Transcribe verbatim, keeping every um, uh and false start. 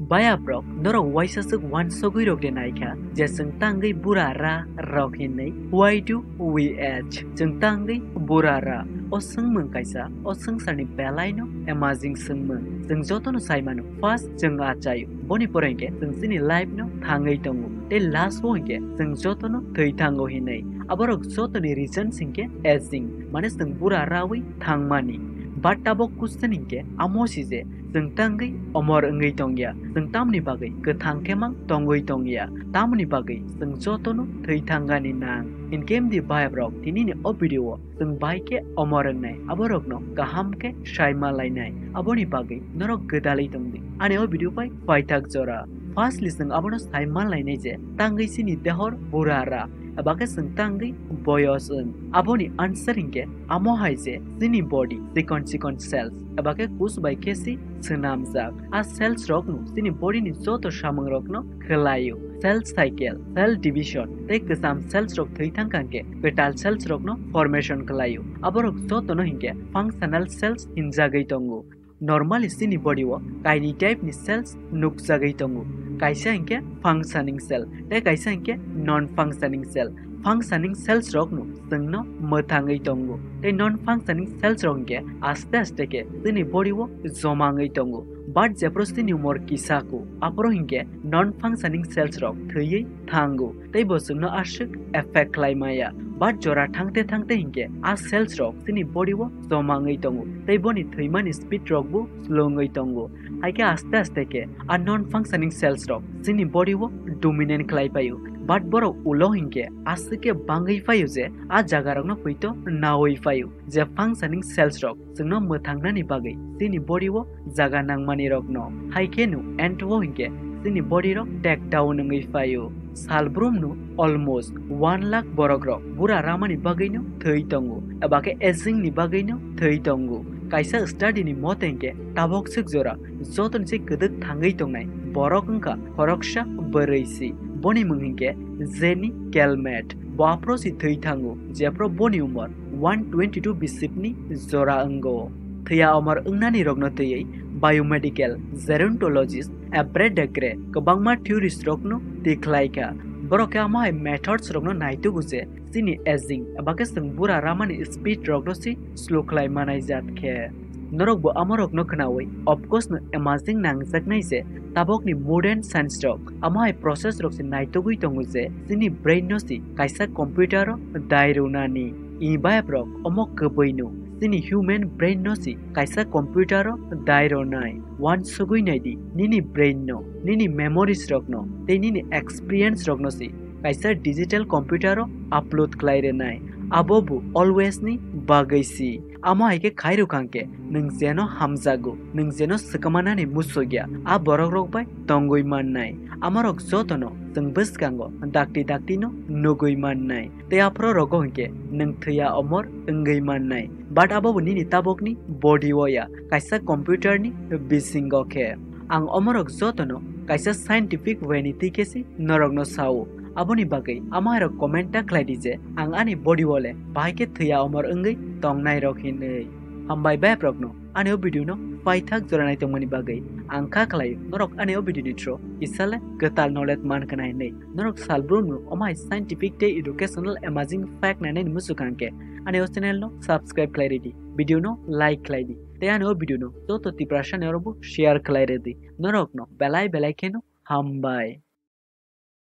Bayaprok, norok waisa swk wansugwi rok de naikha je chwng tangwi bura ra rok hinwi? Why do we age? Chwng tangwi bura ra? O swngmung kaisa o swngcharni belaino amazing swngmung. Chwng jotono sai mano, first chwng achaio, boni pore hinkhe chwng chini life no thangwi tongo, tei last o hinkhe chwng jotono thwi thango hinwi. Aborok jotoni reason hinkhe aging, mane chwng bura rawi thangmani. But tabok question hinkhe amo si je, chwng tangwi omor wngwi tongya, chwng tamoni bagwi kwthang khe mang tongwi tongya, tamoni bagwi chwng jotono thwi thangani nang. Hinkhe mdi bayaprok, tinini o video o chwng bai khe omor wngnai, aborokno kaham khe sai ma lainai, aboni bagwi norok gwdalwi tongdi ani o video bai paithak jora. Firstly, chwng abono sai ma lainai je tangwi chini dehor bura ra, eba khe chwng tangwi boyos wng. Aboni answer hinkhe amo hai je chini body chikon chikon cells eba khe kus bai khe si swnamjak. A cells rokno chini body ni joto samung rokno khwlaio. Cell cycle, cell division tei kwcham cells rok thwi thang kha hinkhe kwtal cells rokno formation khwlaio. Aborok jotono hinkhe functional cells hinjagwi tongo. Normally chini body o kainwi type ni cells nukjagwi tongo, kaisa hinkhe functioning cell tei kaisa hinkhe non functioning cell. Functioning cells rokno chwngno mwthangwi tongo tei non functioning cells rok hinkhe aste aste khe chini body o joma wngwi tongo. But jephru chini umor kisa kho, aphuru hinkhe non functioning cells rok thwiwi thango tei bo chwngno aswk affect khlai maya. But jora thangte thangte hinkhe a cells rok chini body o joma wngwi tongo tei boni thwimani speed rok bo slow wngwi tongo. Hai khe aste aste khe a non functioning cells rok chini body o dominate khlai paio. But borok ulo hinkhe aswk khe bangwi paio je a jaga rokno poito nawi paio, je functioning cells rok chwngno mwthangnani bagwi chini body o jaga nangmani rokno. Hai kheno end o hinkhe chini body rok take down wngwi paio. Salbrumno almost one lakh borok rok bura ramani bagwino thwi tongo, eba khe aging ni bagwino thwi tongo. Kaisa study ni mote hinkhe tabok swk jora jotoni se kwdwk thangwi tongnai borok wngkha khoroksa bwrwi si. Boni mung hinkhe Jenny Calmette. Bo aphro si thwi thango, jephro boni umor one twenty two bisipni jora wngo. Thwiya omor wngnani rokno twiwi biomedical, gerontologist, Abreu-Degre kwbangma theories rokno tikhlai kha. Borok khe amo hai methods rokno naitugo je chini aging eba khe chwng bura ramani speed rokno si slow khlai manai jat khe. Norok bo amo rokno khnawi of course no amazing nangjaknai je tabokni modern science rok amo hai process rok se naitugwi tongo je chini brain no si kaisa computer o dai rwnani. I bayap rok omo kwbwi no chini human brain no si kaisa computer o dai rwnai. Wansugwi naidi nini brain no, nini memories rok no tei nini experience rok no si kaisa digital computer o upload khlai rwnai. Abo bo always ni bagwi si. Amo hai khe khai rwkha hwnkhe nwng jeno hamjago, nwng jeno swkmanani musukya, a borok rok bai tongwi mannai. Amorok jotono chwng bwskango dakti dakti no nugwi mannai. Tei aphro rogo hwnkhe nwng thwiya omor wngwi mannai. But abo bo nini tabokni body o ya, kaisa computer ni bisingo khe. Ang omorok jotono kaisa scientific way ni twi khe si norokno sao. Aboni bagwi amo hai rok comment ta khlai di je ang ani body o le bahai khe thwiya omor wngwi tongnai rok hinwi. Hambai bayap rokno ani o video no paithak jora nai tongmani bagwi. Ang kha khlai norok ani o video ni through kisa le kwtal knowledge man khna hinwi. Norok salbrum no omo hai scientific tei educational amazing fact nainani muchukha hwnkhe ani o channel no subscribe khlai ridi, video no like khlai di tei ani o video no joto Tiprasa ni oro bo share khlai ridi. Norok no belai belai kheno hambai.